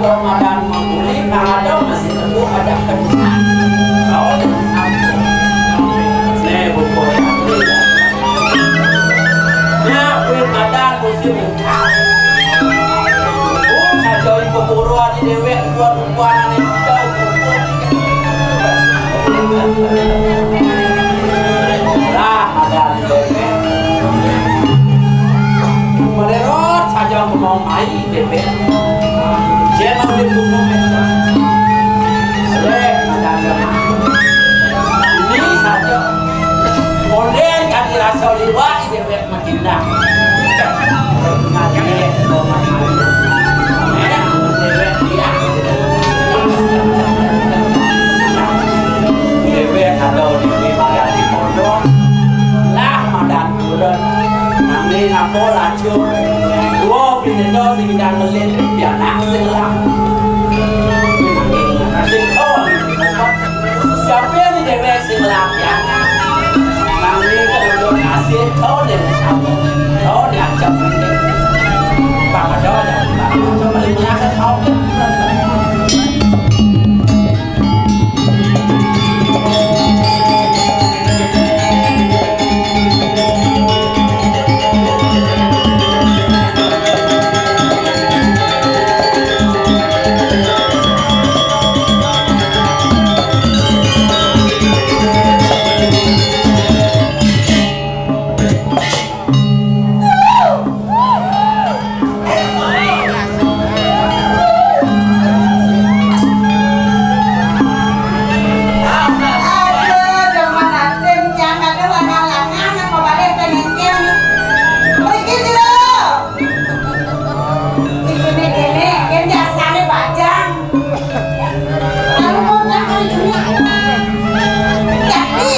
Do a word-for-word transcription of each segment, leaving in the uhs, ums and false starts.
Ramadan mangkuli, nang ada masih teguh ada kedusan. Kau dengan aku. Nih, buku yang ini. Nah, kuwi kadang musim. Oh, saja ibu guru adi dewek buat ukuran itu. Lah, ada dewek. Mererot saja mau main. Dewek. Saya mau dibunuh. Oleh ada agama. Ini saja. Oleh kami rasa liwat dewek makindah. Ngaji rumah saya. Enak dewek dia. Dewek atau di di pondok. Lah madan turun. Nami napa laju. Dua pindah sing ndang ngelit pianak sing lak. Sing kon. Siapa yang dewek sing lak pianak? Nami kok kasih kau deh sama. Kau diajak. Pak ada aja. Pak ada aja. Pak ada aja. Tapi,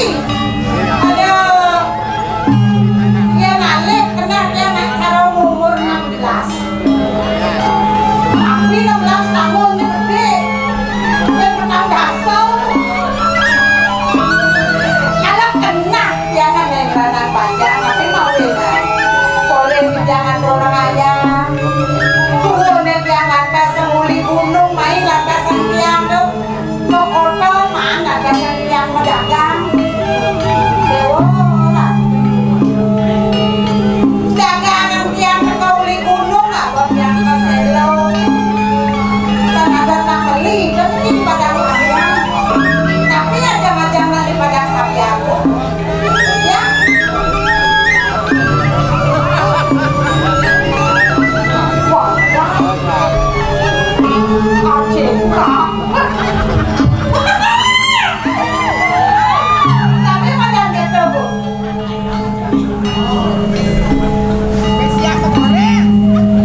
aduh, yén alih keneh tiang nak cara umur enam belas. Tapi enam belas tahun ni gedé. Yén petang dasa. Alah keneh tiang nang ngeranang panjang, tapi mau dengar. Boleh jangan orang ayah. Turun tiang lantas semuli gunung, main lantas tiang tu. Kok kotor, mana ada yang, yang medagang? Dewa, dagangan tiang ke uli gunung, apa tiang ke selo? Dan ada tak beli, kan ini pada orang. Tapi ada macam lagi pada sapi aku. Ya. Wah, ya. Aceh, Kak. Tapi macam gitu, Bu.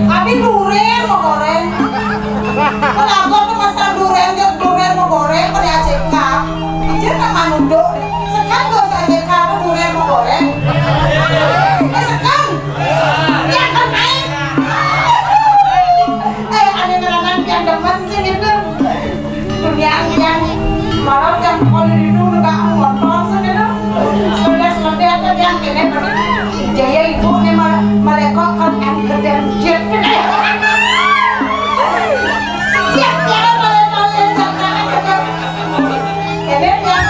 Tapi duren mau goreng. Kalau aku tuh pasang duren, dia duren mau goreng, pada A C K. Dia nama nunduk. Sekarang tuh A C K tuh duren mau goreng. Eh, sekarang. Dia kan naik. Eh, ada ngeranang yang demen sih gitu. Yang, yang, malah yang kalau di dulu nggak nonton sih gitu. Sudah, sudah, ada yang kene, Jaya ibu ni ma-, malekok kan yang gedé jit. Jit, ya, malekok yang gedé. Ini yang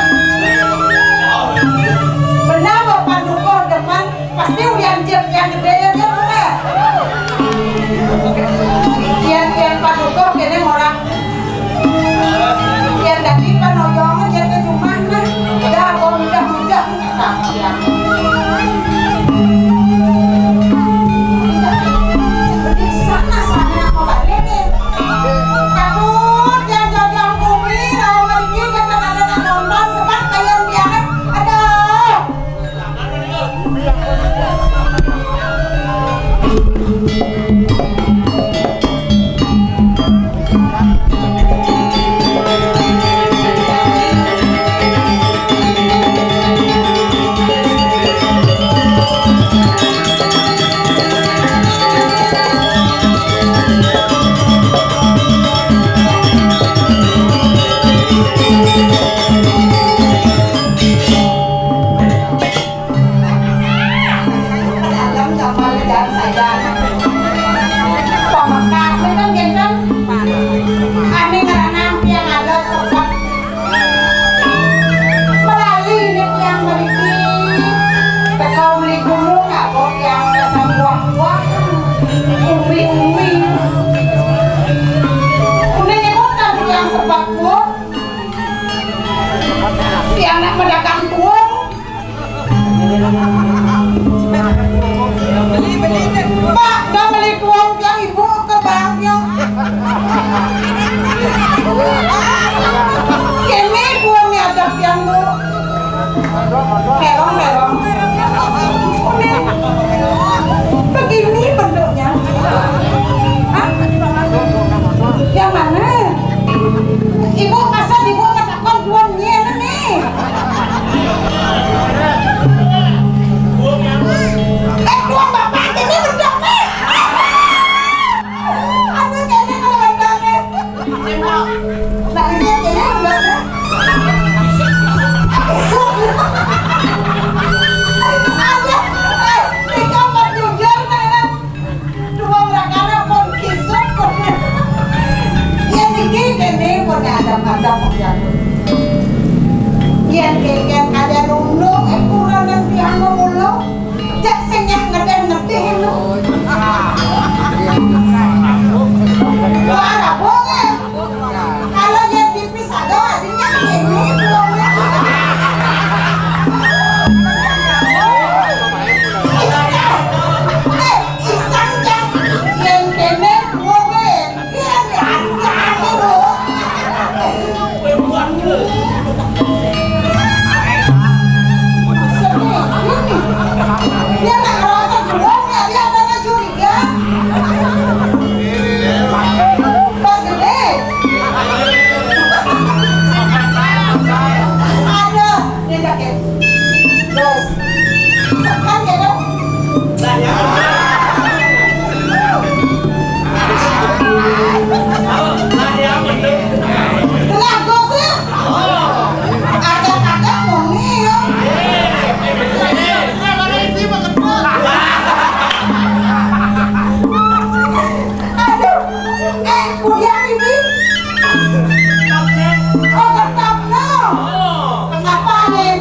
benar, Bapak Dukuh demen, pasti ulian jit yang gedé ya, dia benar. Jit yang Pak Dukuh kene orang. Yén dadi panoyong aja ke rumah nah. Udah, aku udah, udah. Nah, ya. Di sana, sana aku balik nih. Takut yang jajang bumi, kalau lagi dia kan ada nonton, sebab kayak dia, aduh. Saja. Pamekasné kan kénten. Ané ngranang tiang ada sebab melali né tiang mriki. Teka beli gunung apa tiang dasar buah-buah. Umbi-umbi. Kuning ibu kan tiang sebab, Bu. Tiang nak medagang tuung. Pak, dah beli tuung tiang ibu ke bank tiang. Kéné tuung ni ada tiang, Bu. Melong, melong. Begini bentuknya. Hah? Yang mana? Ibu, masa ibu ngetakon tuung nyén né? Eh, tuung bapak ini bentukné. Aduh, kéné kalau bentukné. Nah, ini kéné bentukné. Aduh, eh, ini kan jujur, nah. Dua rakana pun kisut. Yén niki kéné pun ada-ada pun ya. Yén kékén ada nunduk, eh, kuranan tiang mulu. Jak sing nyah ngedeh-ngedeh lu. Wah, rabung, eh. Kalau yén tipis ada, adanya ini belum. Eh, Isan, Cak. Yén kéné, wong, eh. Yén diangkat, Bu. Dia tak ngerasa, Bu, ya, dia ada curiga. Pas gedé. Ada, dia jaket. Terus. Sekan ya, dong? Lah, gosip. Agak-agak muni, ya. Aduh. Eh, kuliah ini. Oh, tetap, no. Kenapa, nih?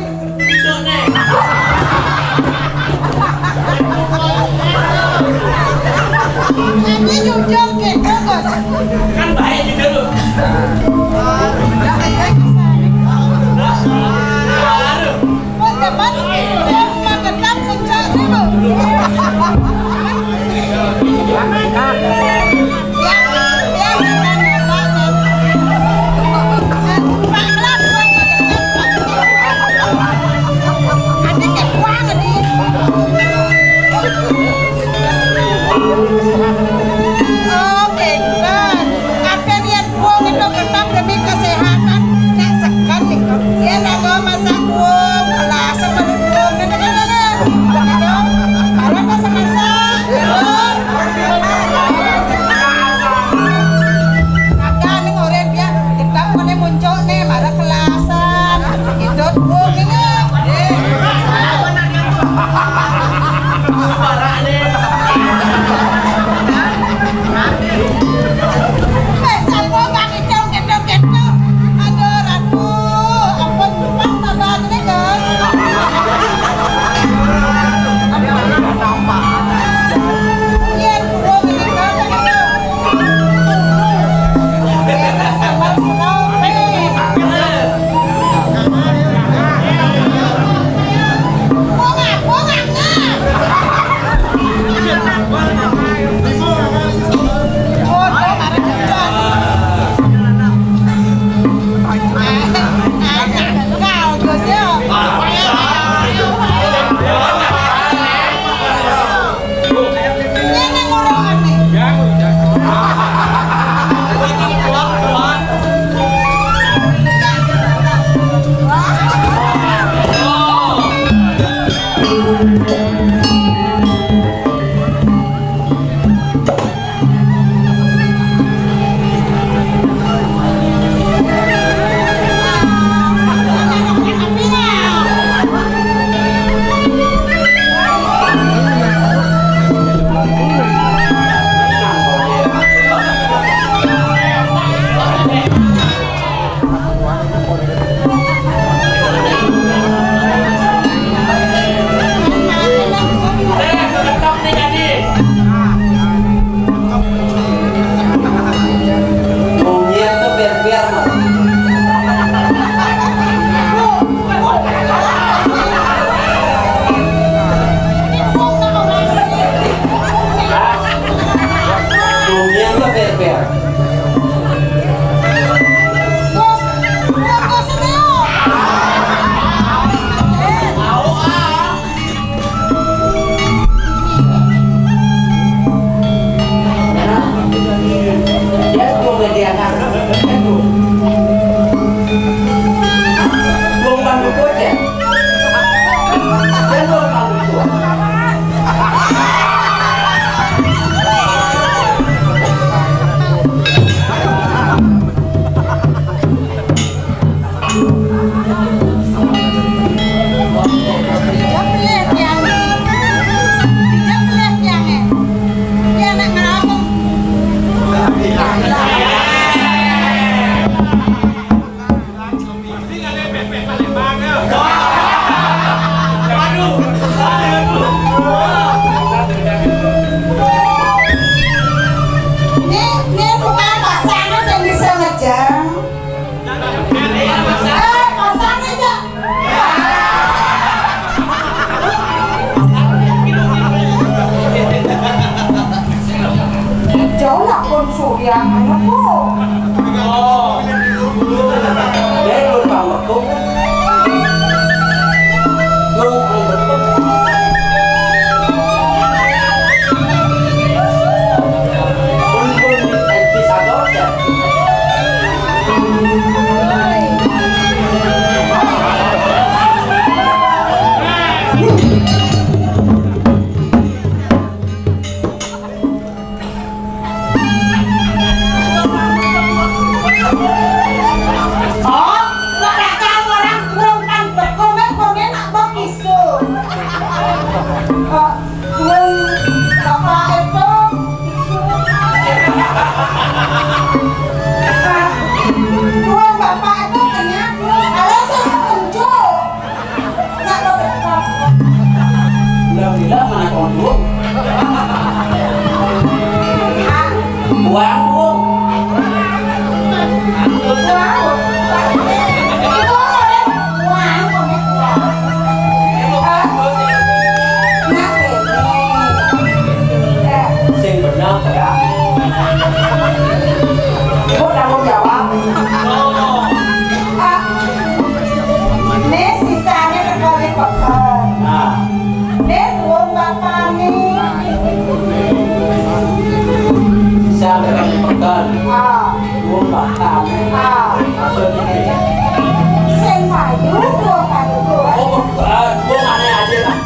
Ini jujur gitu, Bos. Kan baik gitu. Pun dapat yang magenang puncak dulu. Oke, kan. Apa niat wong itu tetap demi kesehatan. Nek sekan niku. Yen aku masak wong, kelas sebelum wong, ngene kan, ngene. Begitu. Para masak-masak. Kadang ning urip ya, kita mene muncul nih, marah kelasan. Idut wong ini. Eh, salvo, Bang. Aduh, Ratu, ampun, cepat tambah aja deh, Gus. Iya, dua menit aja deh, Gus. Iya, sabar, slow, please. Bunga, bunga, bunga. Ya, anu, Bu. Oh. Dia belum tahu aku. Belum tahu. Belum, belum bisa dosa. Oh, ora tau orang ngomong kan komen-komen nak bang isu. Kok wong bapak itu isu. Wong bapak itu kenyang, alasan muncul. Bilang-bilang mana konduk? Buang, buang. Sing bener ya. Ibu tanggung jawab. Ah, ini sisanya kembali bekal. Nah. Ini buang bapak nih. Bisa kembali bekal. Ah. Buang bapak nih. Ah. Maksudnya ini. Sing payu, buang payu, buang. Oh, eh, buang mana aja lah.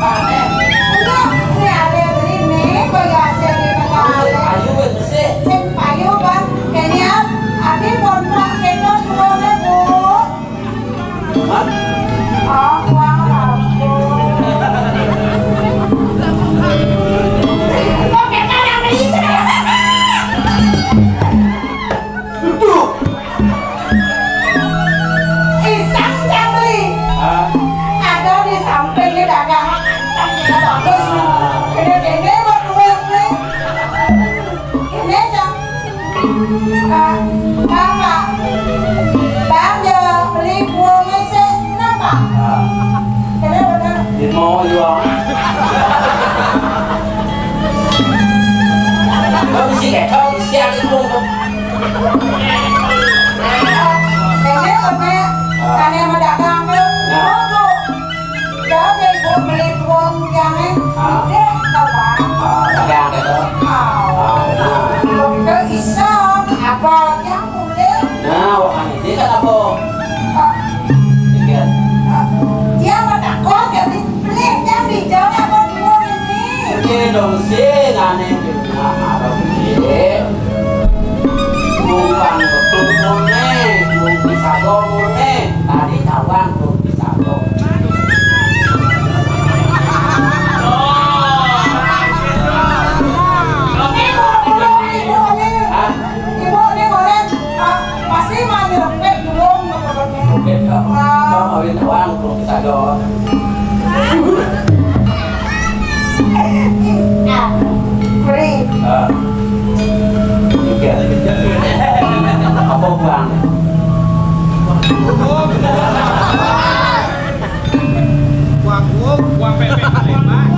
Enggak, ini ada beli nih, beli hasil di negara. Sing payu, bersih. Sing payu, Bang. Kayaknya, abi kontrak kita buang, Bu. Hah? Oh, uang rambut. Kok kita yang beli? Duduk. Isang yang beli. Hah? Ada di sampingnya dagang. Kan kita bagus. Ah. Gede-gede buat duit nih. Ini, Cak. Pak, Pak, Pak. Bang, ya, beli buah mesek, kenapa? Ah. Kenapa, Bang? Dia mau jual. Kau isi kayak kau isi ada buah tu. Ini, Pak, ada yang mau dagang tu. Nah. Mau tu. Jadi, Bu, beli buah yang ni. Ah. Dia, Pak. Ah, dagang dia tu. Ah. Ah, betul. Itu isap, apa yang boleh? Nah, wak ini kan apa? Ah. Dia tak kau jadi pelik yang dijawab apa dua ini. Oke, dong, sih, aneh. Nah, apa sih? Bukan betul, mone. Belum bisa, mone. Tadi kawan belum bisa, mone. Hah? Ibu ni boleh, ah, pasti mah nyerempet dulu, nyerempet. Oke, Kak. Wah. Kau kawin doang, belum bisa doang. Ah, free. Ah. Oke. Apa, Bang? Buang, buang, buang pepek Palembang.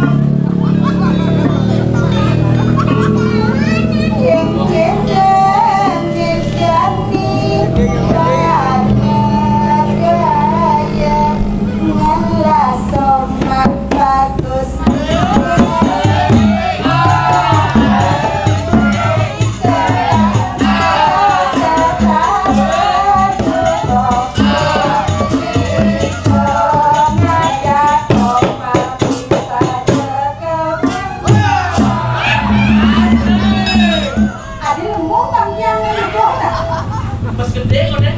Adi lembung bang tiang itu. Pas gede kau deh.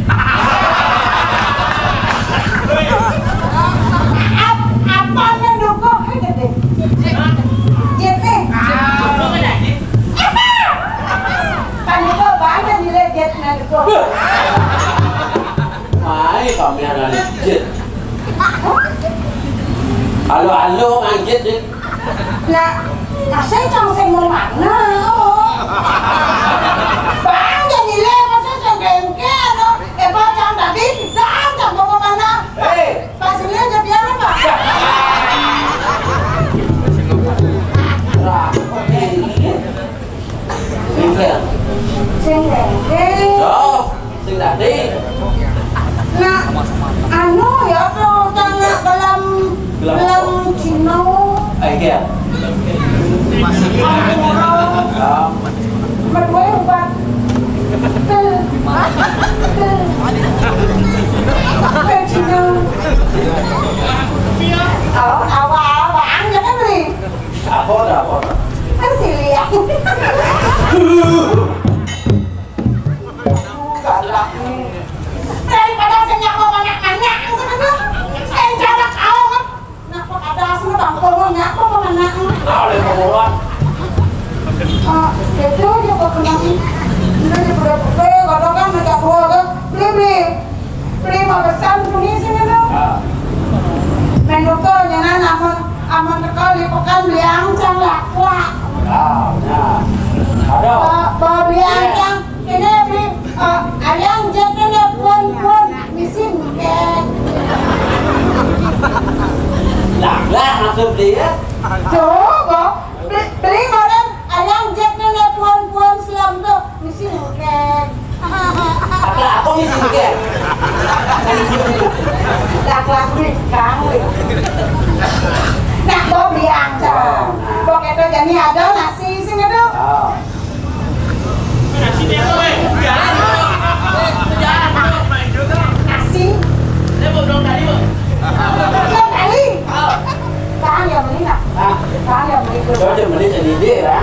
Ap-, apa mendukung kan gede? Jet nih. Kan itu banyak nilai jet mendukung. Mai pameran jet. Halo, halo, manggit deh. Lah, kasih cang sing mau mana? Oh. Bang, jadi le, masa sing bengke, no? Eh, Pak, cang tadi, dan cang mau mana? Hei. Pas ini jadi apa? Lah, kok ini? Sing Nah, anu ya, tuh, cangak gelam, gelam Cina. Ai, iya. Ampura. Ah. Berdua ubat. Tel. Tel. Tel Cina. Oh, awal-awal, jangan beli. Apa dah, apa dah? Kan siliah. Galak nih. Daripada sing nyapa banyak nanya, sing jarak awet. Napa kada asma bangkong nyapa mau nanya? Ada yang mau. Ah, itu aja kok kenal. Ini aja udah putih, kadang kan ada dua kan. Beli, beli. Beli mau pesan kuning sini dong. Ah. Menurut kau, nyanan amun, amun teko di pekan beli angcang lah, lah. Ah, nah. Ada. Ba-, ba-, beli angcang. Ini beli, eh, ayang jet ini pun, pun, misin, ke. Lah, lah, maksud dia. Coba, beli, beli orang ayang jet ini pun, pun, selam tu, misin, ke. Apa, apa misin, ke? Lah, lah, beli, kang, beli. Nah, kau beli angcang. Kau kata jadi ada nasi, sini tu. Ah. Nasi. Belum kali. Tahan ya, beli nak. Ah. Tahan ya, beli dulu. Coba beli sendiri, ya.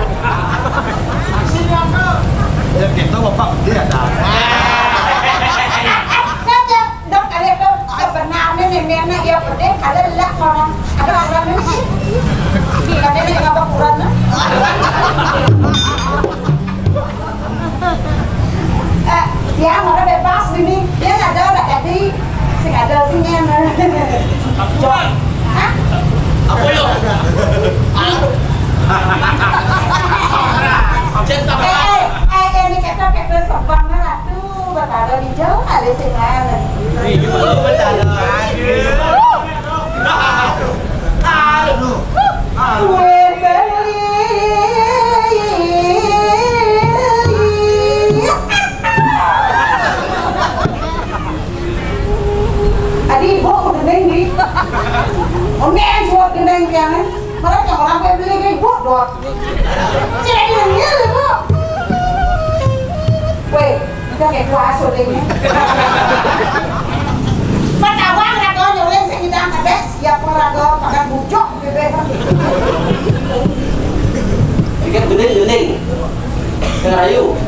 Ya, kita bapak dia ada. Dok, ada tu sebenarnya ni nenek ya, pedih kalau lelak orang. Ada orang ni. Ada ni ngapa kurang, nah? Eh, ya, mana bebas ni. Dia ada orang jadi. Sing ada sing nyen. Hah? Apa yo? Cek tak. Eh, eh, eh, ini kata, kata sebang lah. Tuh, Betara hijau ada sing lain. Hijau, Betara. Aduh. Aduh. Kue beli. Adi ibu mau gendeng di. Omen suat gendeng pian. Mereka orang kue beli ibu doang. Cek dia, ibu. Weh, kita kayak kuasa deh. Patawang raga nyuling sing ngidang kabeh, siap raga pakai bujuk gitu ya. Ikan gending-gending. Ngerayu.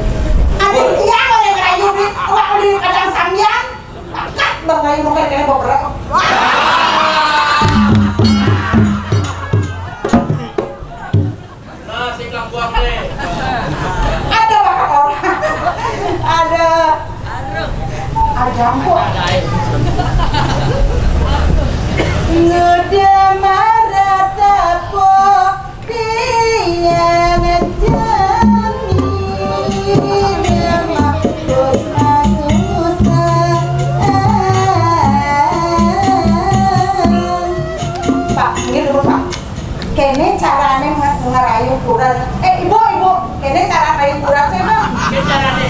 Ada dia kalau yang ngerayu di, wah, di kadang sambian. Pakat bang ngerayu mau kena beberapa. Nah, si kelakuan deh. Ada lah orang. Ada. Ada campur. Ngedemar tapo tiang jani. Pak, ini dulu, Pak. Kene carane nge-, ngerayu kuren. Eh, ibu, ibu, kene cara ngerayu kuren sih, Bang. Kene carane.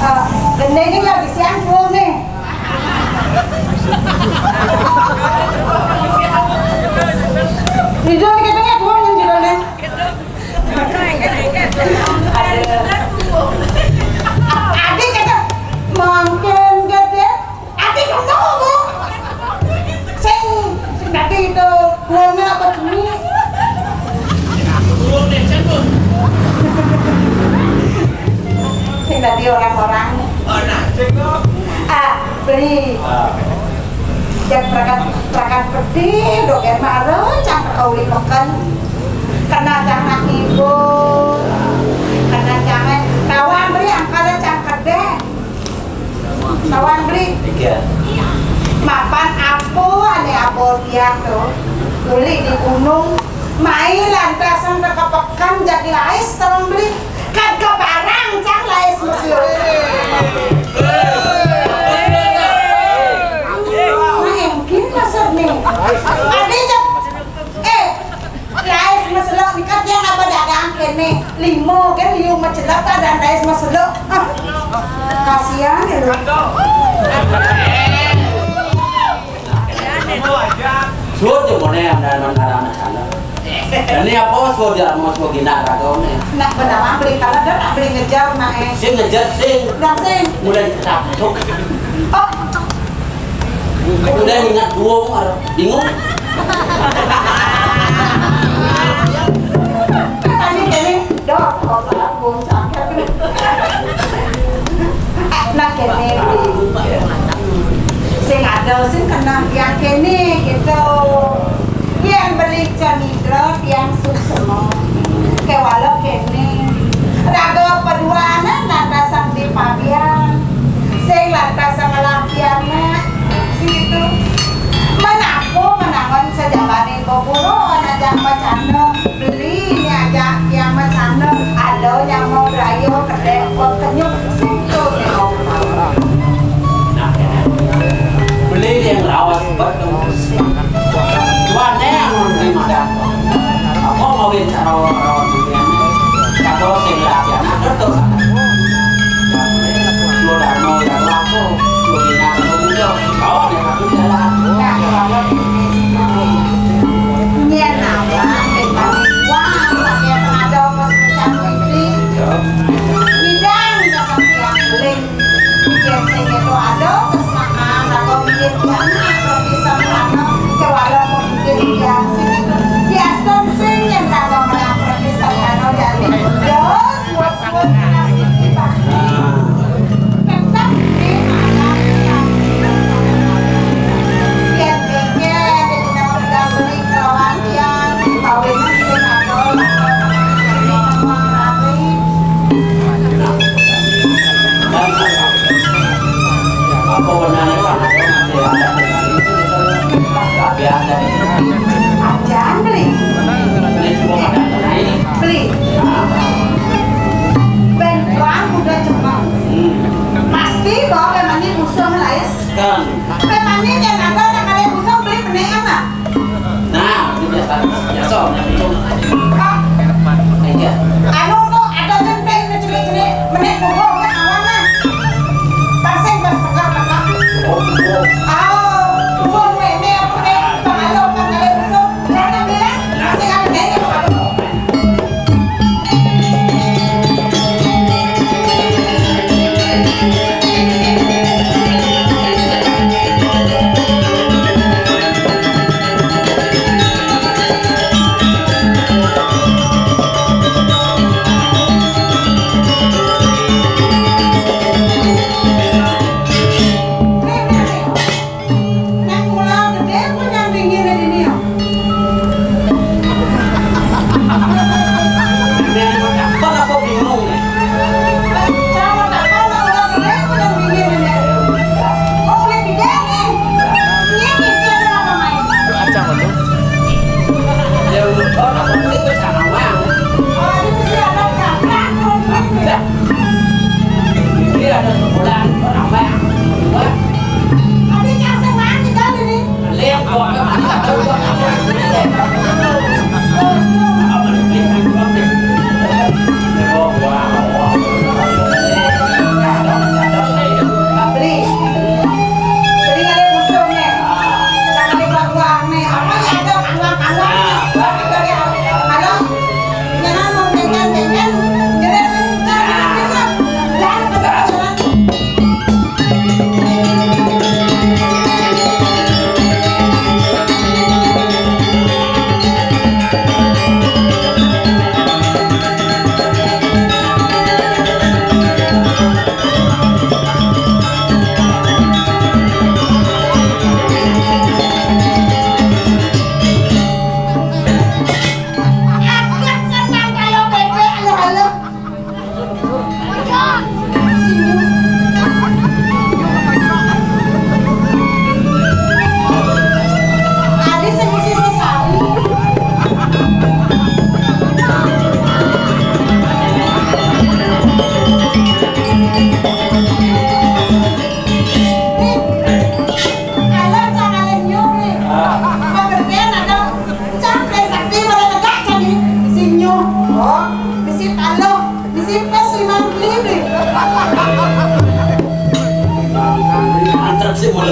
Eh, gendengnya lagi siang tuh nih. Hijau nih, katanya tuh yang judulnya. Aduh. Adi kata, makin gede, ati kamu, Bu. Sing, sing tadi itu, kuangnya apa sini? Kuang deh, cabut. Sing tadi orang-orang. Oh, nah, cek dong. Ah, beli. Ah. Jak perakan, perakan pedih, dok, ya, maro, cang kauli peken. Kena cang nak ibu. Kena cang, eh, tawang beli, angkala cang kedeh. Lawan beli. Iya. Mapan apo ane apo dia tu? Uli di gunung. Mai lantasan ke pekan jadi lais tolong beli. Kan ke barang cang lais meslu. Mungkin maksud ni. Ade je. Eh, lais meslu ni kan dia apa dagang kene. Limo kan liu mecelak ada lais meslu. Ah. Kasihan ya lu. Suud yo mone anak-anak sana. Ini apa suud ya mau suud gina kagone. Nak benar beli kalau ada nak beli ngejar nak eh. Sing ngejar sing. Udah sing. Mulai tak tuk. Oh. Udah ingat dua, bingung. Tadi gini, dok, kalau aku sakit. Nak kene, sing ada, sing kena yang kene gitu. Yang beli cenidra, yang suksema. Kewala kene. Raga paduane nak pasang di pabian. Sing lantas ngelah pianak situ. Menaku menawan sejabane beburon aja macana beli ni aja yang macana ada yang mau rayo kedek kenyuk situ ni. Beli yang rawas betul. Wane yang memberi madan. Apa ngawin rawa-rawa dunia ini? Kata sing lagi anak kertas. Sudah mau yang laku, sudah nak kerja. Kau yang aku jalan. Nyen apa? Wah, sampai ada apa semacam ini. Bidang dah sampai yang beli. Yen sing itu ada kesenangan atau bikin banyak atau bisa menanam ke walau pemimpin yang sini. Diaskon sing yang kagak melakukan bisa kano jadi. Dos, buat buat kasih.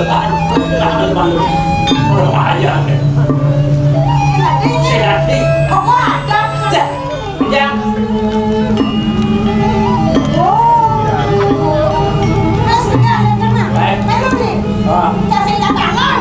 Aduh, aduh, aduh. Kurang ajar. Sing ati. Kok ada? Cek. Ya. Oh. Terus, ya, ya, tenang. Baik. Melu nih. Ah. Kasih tangan.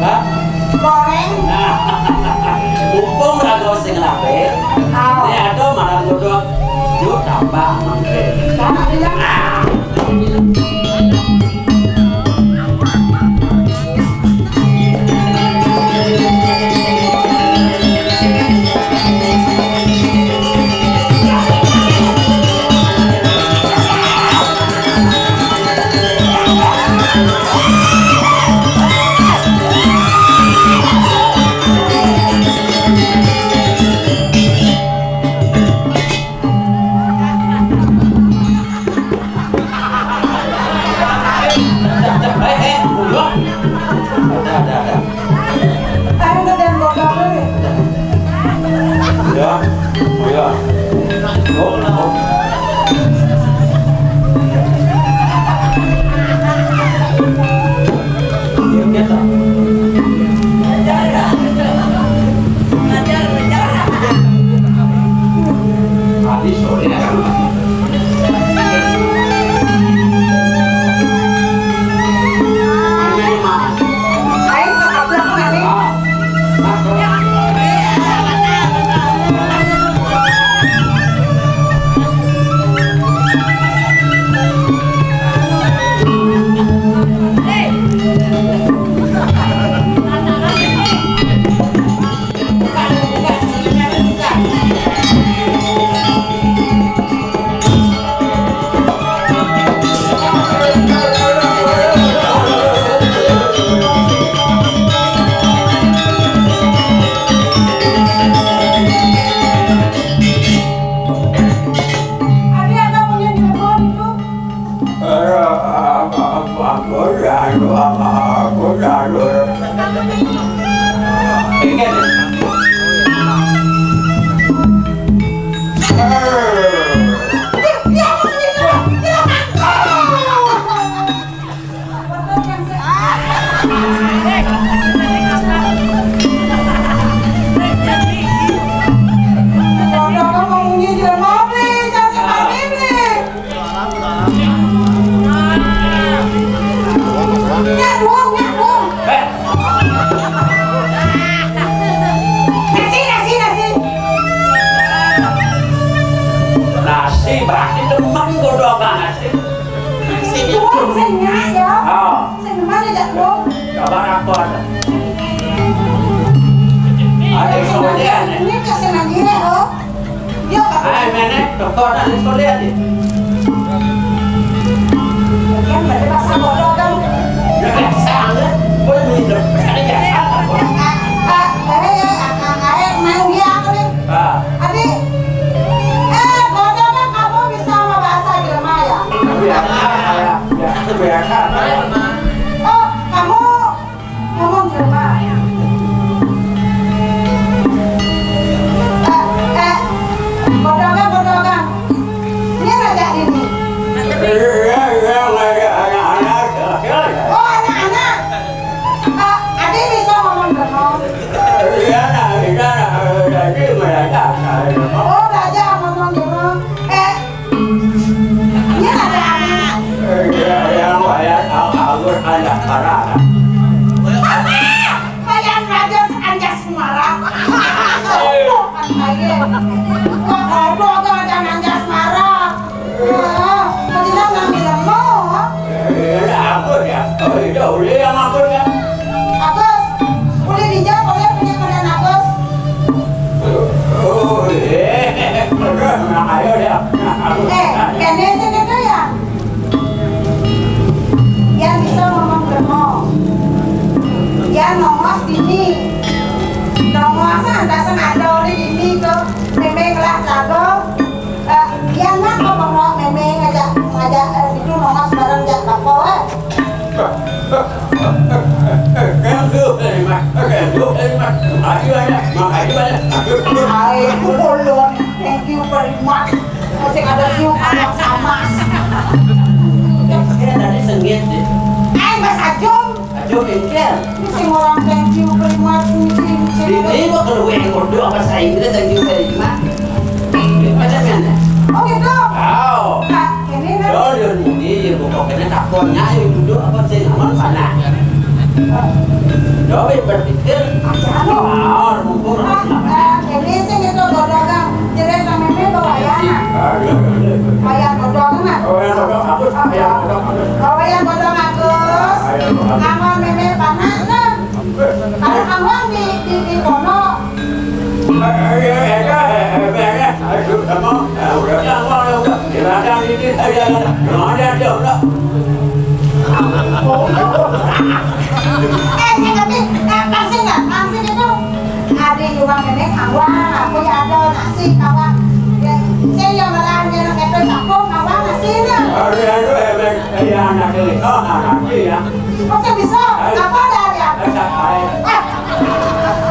Hah? Goreng. Nah, mumpung raga sing rabe, ah, ini ada marang nguduk. Yuk, tambah mangke. Tambah, iya. Nah. Eh, eh, udah. Udah, udah, udah. Ayo, udah, dan bodoh dulu. Ya, ya. Oh, oh. Iya, kita. Tadi sore ya. Nasi, nasi, nasi. Nasi berarti demen godhogan nasi. Wong sing nyak ya. Ah. Sing demen ya, Cak Dong. Kabar apa ada? Ada yang sama dia, nih. Ini kasih lagi ya, oh. Dia apa? Ayo, Nenek, dokter nak sekolah aja. Yang berarti pasang godhogan. Ya, biasa aja. Boleh minum. Ada biasa. Ah, ah, eh, eh, ah, ah, eh, main dia apa nih? Ah. Adi, eh, godhogan kamu bisa sama bahasa Jerman ya? Biasa, ya. Biasa, biasa. Oh, kamu ngomong Jerman. Eh, eh, godhogan, godhogan. Ini raja ini. Iya, iya, iya, iya, iya, iya. Oh, anak-anak. Ah, Adi bisa ngomong Jerman. Iya, nah, iya, nah, jadi mereka, nah, iya. Oh, belajar ngomong Jerman. Eh, ini ada anak. Iya, iya, iya. Ulih yang aku ya. Agus, ulih dijawab oleh punya kalian Agus. Ulih. Terus, nah, ayo ya. Eh, kene sih gitu ya. Yang bisa ngomong gremo. Yang nongos dini. Nongos, ah, dasar ada di dini tuh. Meme kelas lagu. Eh, yang nak ngomong, Meme ngajak, ngajak, eh, itu nongos bareng jak bapak, eh. Thank you very much. Makasih banyak. Makasih banyak. Hai, ulun. Thank you very much. Masih ada siu kayak sama. Kira tadi sengit deh. Eh, Mas Ajum. Ajum engkel. Ini sing orang thank you very much. Ini sing, sing. Ini mah kalau gue yang bodoh apa saya ini thank you very much. Ini pada mana? Oh, gitu. Oh. Nah, ini kan. Yo, yo, ini, yo, pokoknya takonnya, yo, duduk apa sih, aman, panas. Yo, berpikir, anu. Ah, mumpung, ah, ah, ini sih gitu, bodoh, Kang. Jadi, namanya bawa ya, nah. Ah, iya, iya, iya. Wayang bodoh, nah. Oh, wayang bodoh, bagus. Wayang bodoh, bagus. Oh, wayang bodoh, bagus. Wayang bodoh. Nama meme panas, nah. Kalau kamu di, di, di kono. Eh, tapi, eh, pasti nggak, pasti itu. Ada juga nenek kawan, aku ya ada nasi kawan. Ya, saya yang malah nyerang itu, aku kawan nasi lah. Aduh, aduh, eh, eh, eh, ya, anak ini, oh, anak ini ya. Masih bisa? Apa ada ya? Eh, tak baik.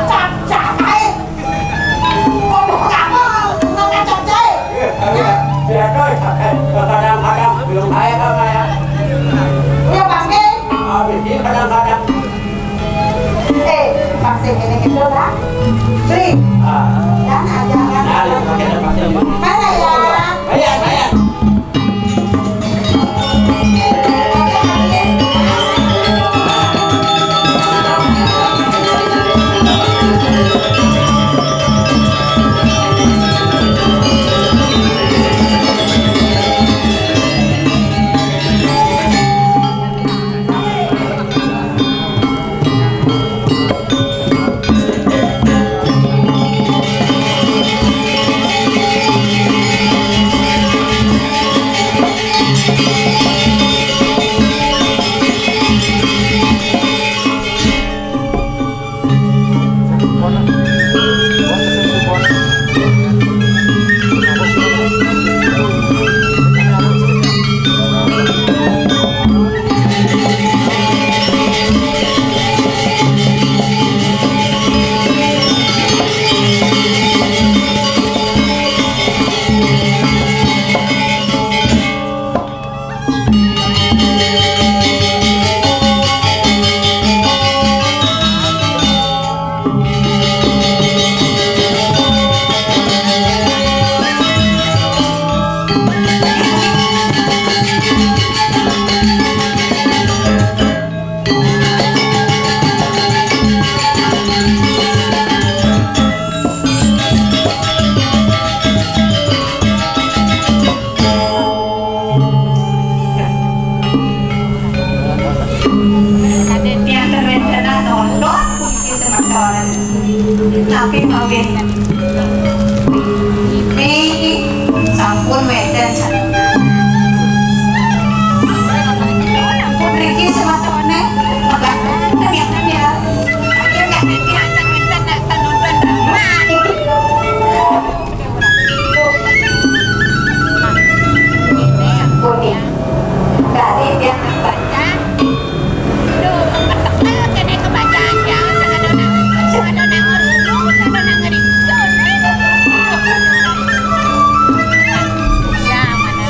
Ah, capcay. Ngomong apa? Ngomong capcay. Iya, iya. Siapa? Eh, kadang-kadang belum baik apa ya? Iya, Bang, eh. Habis ini kadang-kadang. Eh, Bang, sih, ini gitu, Bang. Beli. Ah. Dan aja, kan? Nah, pakai dan pakai. Mana ya? Bayar, bayar. Kadang dia rencana nonton, kunci semeton. Tapi mawin. Ini sampun wénten. Sampun riki semetoné. Makaten ya, kan ya. Aja nggak ada yang nonton drama. Tadi dia baca. Duh, ketekel kene kebacaan, jangan sing ada nang, sing ada nang ngerunyung, sing ada nang ngerincun. Ya, mana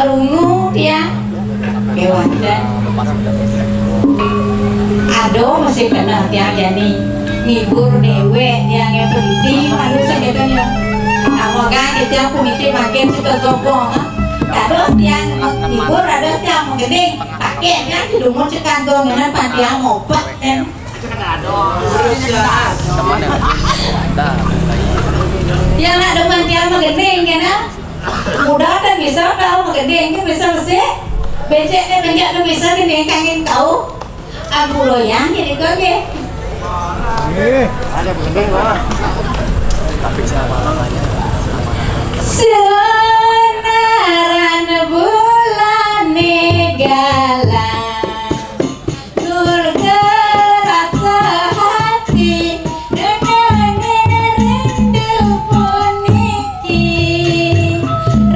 Rungu tiang. Kéwanten. Aduh, masih kenal tiang jani ngibur déwék tiang yang penting, manusia gitu ya. Amoga tiang puniki makin suka gobong. Dados tiang ngibur, dados tiang magending. Pakai kan dumun sekantong dengan pantiang mopak kan. Tiang nak demen tiang magending kan. Muda kan bisa tahu magending kan bisa sih. Becek kan becek kan bisa gending kangen kau. Ampulo yang jadi kau ke. Ada magending lah. Tapi siapa namanya? Senaran bulan galang. Tur gerasa hati, nenengin rindu puniki.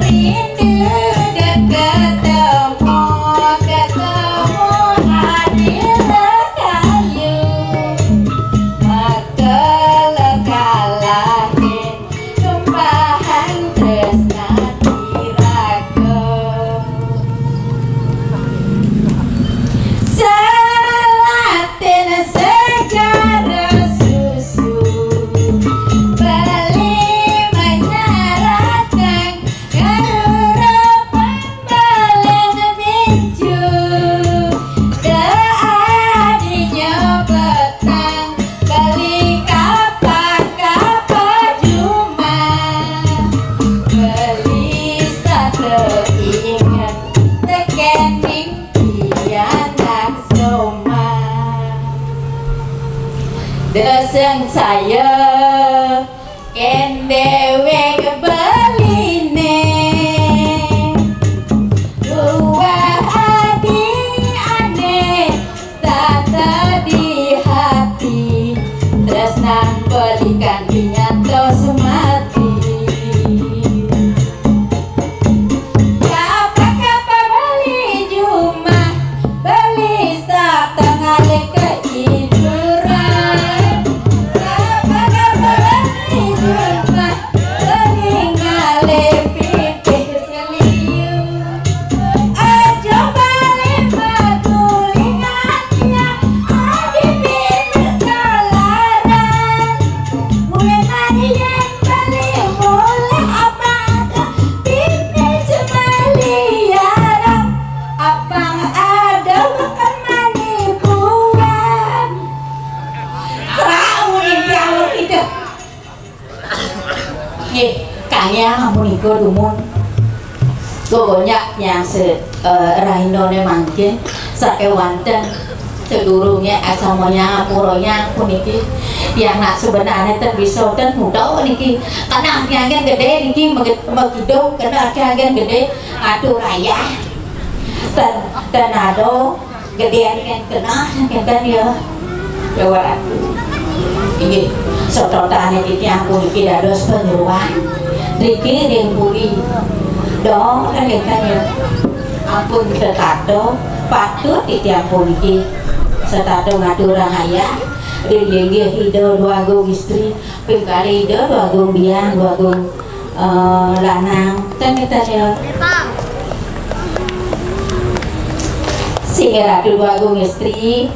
Rindu dek ketemu, ketemu hati lekayu. Maka lekalahin tumpahan tresna iraga. Salatin segara susu, beli manyaratang garura pambalan mincu. Da adinya petang beli kapa-kapa jumah, beli sate inget tekening pianak somah. Deseng saya kén déwék beliné. Dua adi ané tata di hati, tresnan belikan pinyantos mati. Kapa-kapa beli jumah, beli satengah ke iduran. Kapa-kapa beli jumah, beli ngalih pipih seliu. Aja balik batu lingatnya, adi bibir kalaran. Mulai mari yang beli, mulai apa ada bibir semaliaran. Apang ada makan mani buah. Serau nih, jauh itu. Nggih, Kang Yang ampun iko dumun. Pokoknya yang se eh, rahinane mangkin sakewanten sedurunge asama Yang ampura Yang puniki. Yang nak sebenarnya ten bisa ten muda niki. Karena akhirnya gede niki mege- megidung karena akhirnya gede atur ayah. Ten ten ado gedéan kan kenah kan ya. Lewat aku. Inggih, sototane titiang puniki dados penyuluhan. Riki ring puri. Dong kan kan ya. Ampun setata patut titiang puniki setata ngaturang ayah. Ring inggih Ida Dwagung Istri, ping kalih Ida Dwagung Biang, Dwagung eh, lanang ten ngeten ya. Sing Ratu Dwagung Istri.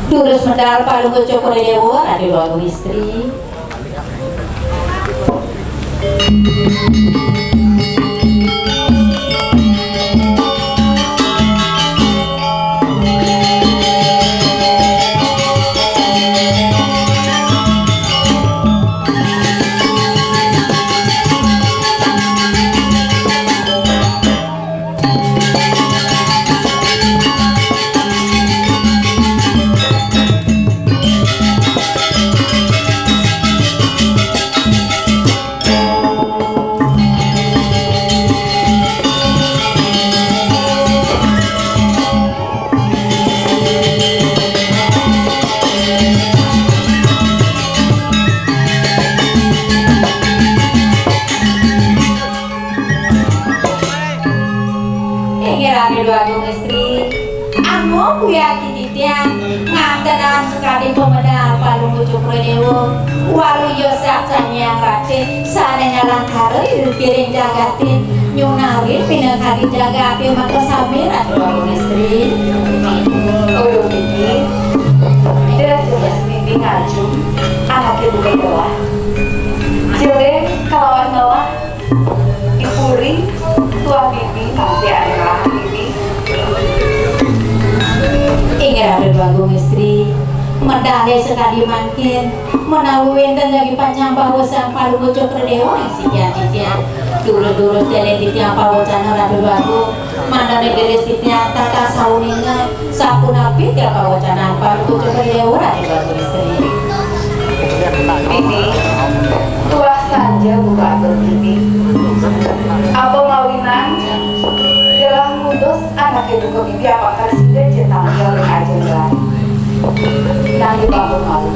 Durus medal Palungguh Cokor Dewa Ratu Dwagung Istri. Inggih Ratu Dwagung Istri, anu kuyati titiang ngantenan sakadi pamedal Palungguh Cokor Dewa, waluya saksanya rati sane nyalangkara ing jagatin. Nyunari pinakadi jagaté makasami Ratu Agung Istri. Ulun niki, ida jelas niki ngajum anaké buka gelah. Jeleng kalawan lelah, dipuri tuah bibi, pasti adalah bibi. Inggih Ratu Agung Istri, medalé sakadi mangkin, menawi wénten jagi pacang bawa Sang Palungguh Cokor Déwa ing sikian-sikian. Durus-durus dene titiang pawacana Ratu Agung, mangdané gelis titiang tata sauninga, sapunapi tiang pawacanan Palungguh Cokor Déwa Ratu Agung Istri. Bibi, tuah saja buka atur bibi. Apa mawinan gelah ngutus anaké buka bibi apakah sida cetang oleh aja gelah. Nang dibangun malu.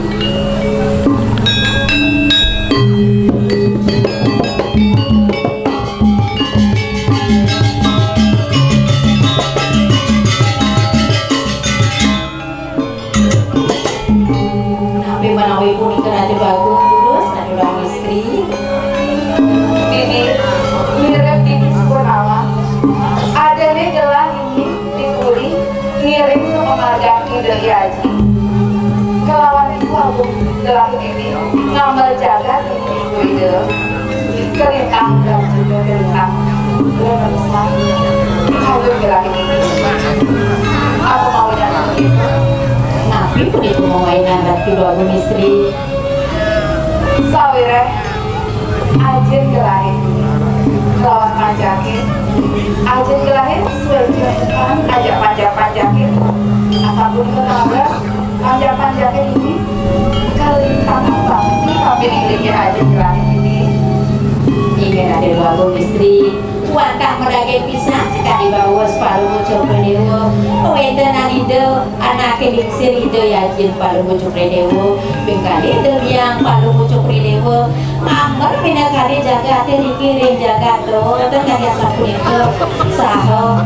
Napi menawi punika Ratu Bagus, Ratu Istri? Dini, mirip Dini Purnama. Adané gelah inggih dipuri ngiring sapamargan Ida Hyang Aji. Kelawan Ibu Agung gelah dini ngamel jagat inggih Ibu Ida. Kelintang dan juga kelintang. Belum bisa. Kalau gelah ini. Aku mau jalan. Napi punika mawainan Ratu Agung Istri? Sawiréh ajin gelahin lawan panjakin. Ajin gelahin suwé ajak panjak-panjakin. Asapunika kabar panjak-panjakin ini kalintang bakti tapi ngiringi ajin gelahin ini. Inggih Raden Agung Istri. Wantah madaging pisan sakadi baos Palungguh Cokor Déwa. Wénten anida anaké lingsir Ida Yajin Palungguh Cokor Déwa. Ping kalih Ida Hyang Palungguh Cokor Déwa. Amel pinakadi jagaté niki ring jagat Dota kadi asapunika. Saha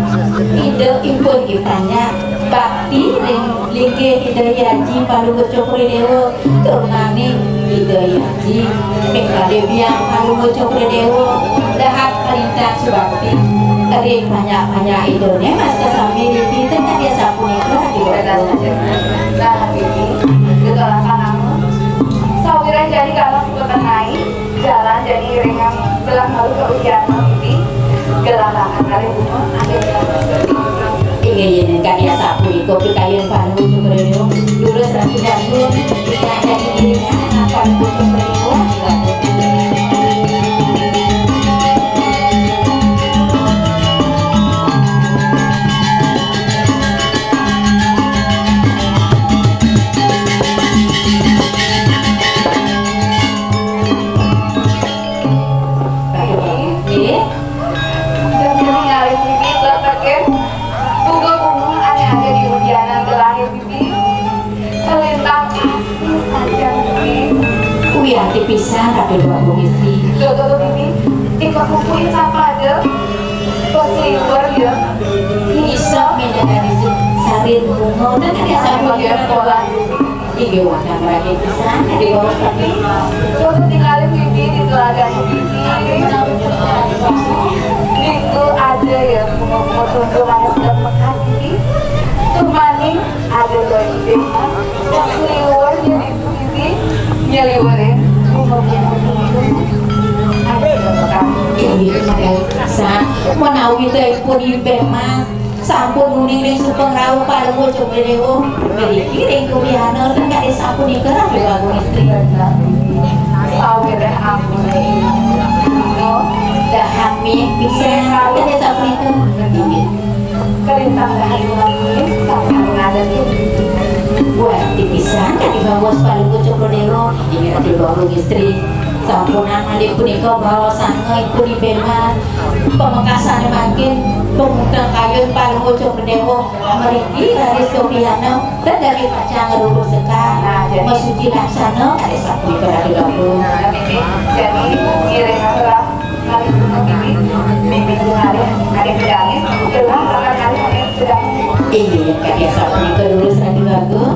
Ida ipun Iptanya. Bakti ring linggih Ida Hyang Aji Palungguh Cokor Déwa, turnaning Ida Hyang Aji, ping kalih Hyang Palungguh Cokor Déwa, dahat kalintang subakti, ring panjak-panjak Idané, mas kasami riti, tengah dia sapunika, Ida Hyang Aji. Nah, ini, gelah pangamu. Sawiréh jani galah sebutan naik. Jalan jadi iringan gelah malu ka udiana mimpi, gelah lakan kalih bunga, ada jalan. Inggih, yén kadi asapunika pikayun Palungguh Cokor Déwa, durus Ratu Dangdut, dikandani iringan anak Palungguh Cokor Déwa, Ratu Dangdut. Nggih. Dan ningali Bibi, letekin bunga-bunga ané ada di udianan gelahé Bibi. Kalintang asih saja Bibi. Wianti pisan, Ratu Déwa Bungisi. Tuh, tuh, tuh, Bibi. Ika kukuin sapa ada? Pas liur ya. Isok minangka sarin bunga. Kan ada sapu dia pola. Inggih wantah margi pisan, Déwa Sakti. Kudu tingalin Bibi di telaga Bibi. Niku ada ya, bunga-bunga tunjung anu sedang mekar Bibi. Tumaning ada doy Bibi. Seliwer ya Bibi. Nyeliwerin bunga-bunga tunjung anu sedang mekar. Inggih, margi pisan. Menawi teh pun Bibi mah. Sampun uning ring supeng rauh Palungguh Cokor Déwa. Mriki ring kubyana ten kadi sapunika Ratu Agung Istri. Sawiréh ampun. Dahat mih pisan kadi sapunika. Inggih. Kalintang dahat mih sampun ada. Buat pisan kadi baos Palungguh Cokor Déwa. Inggih Ratu Agung Istri. Sampunang malih punika baosanga ipun Ibeman. Pamekasané mangkin pamungteng kayun Palungguh Cokor Déwa mriki raris kapihanem, ten dadi pacang ngruru sekar, masuci laksana, kadi sapunika Ratu Agung. Jadi, ngiring aturang malih punika Bibi, Bibi ngalih, adik pedangin, gelah bakal ngalih, adik pedangin. Inggih, kadi sapunika durus Ratu Agung.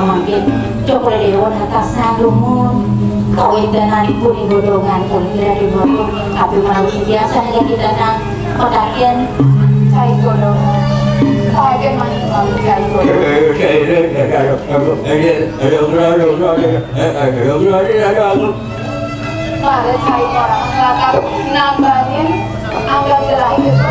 Salah mangkin, Cokor Dewa natasang dumun. Kawéntenanipun ing godhongan puniki Ratu Dwagung, tapi menawi biasa lagi tenang, pataken. Cai Godhongan. Pataken manik malu Cai Godhongan. Mare Cai Godhongan lakar nambahin angga gelah itu.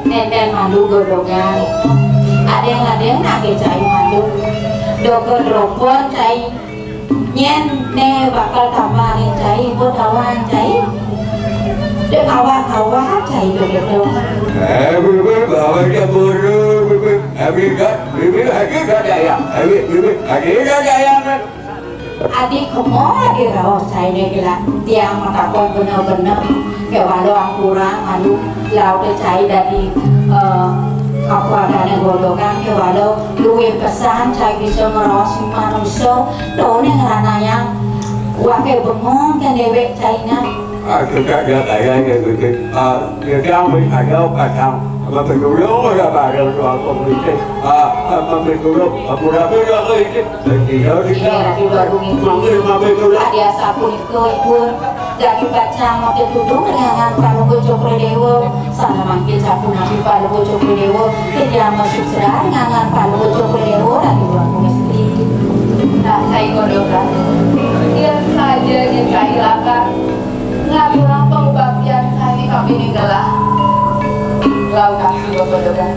Nenten malu Godhongan. Adéng-adéng naké Cai malu. Dogon ropon Cai. Nyén né bakal tambahin Cai, mbok tawang Cai. Dék awak-awak Cai begitu. Eh, bibir, bawa dia buru, bibir. Eh, bibir, bibir, lagi gak daya. Eh, bibir, lagi gak daya, kan? Adi kemo adi raos Cainé gelah. Tiang matakon bener-bener. Kéwala ampurang, anu, laut Cai dadi, eh, apa adané Godhongan, kéwala luwih pesan Cai bisa ngraos manusa, toné ngranayang. Waké bengong kan déwék Cainé. Ah, sudah dia kaya ya, gitu. Ah, dia wis ada pasang. Apa dulu udah bareng tuh aku gitu. Ah, apa dulu? Aku rapi udah kayak gitu. Iya, Ratu Dwagung Istri. Adi asapunika ipun, dadi pacang mapitulung ring anggan Palungguh Cokor Dewa. Sané mangkin sapunapi Palungguh Cokor Dewa, titiang masuksra ring anggan Palungguh Cokor Dewa, Ratu Dwagung Istri. Nah, Cai Godhongan. Yén saja nyén Cai lakar ngaturang pangubaktian Cai kapining gelah. Lautang Godhongan.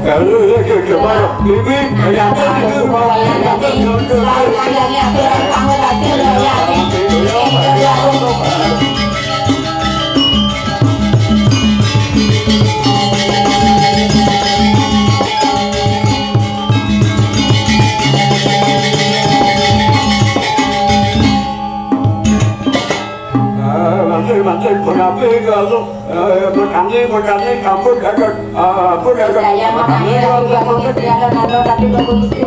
Ah, mangke, mangke, punapi, kalau, eh, bertani, bertani, campur, campur, ah, campur, campur. Saya bertani, makanya kalau aku baru istri, ada, ada, tapi baru istri.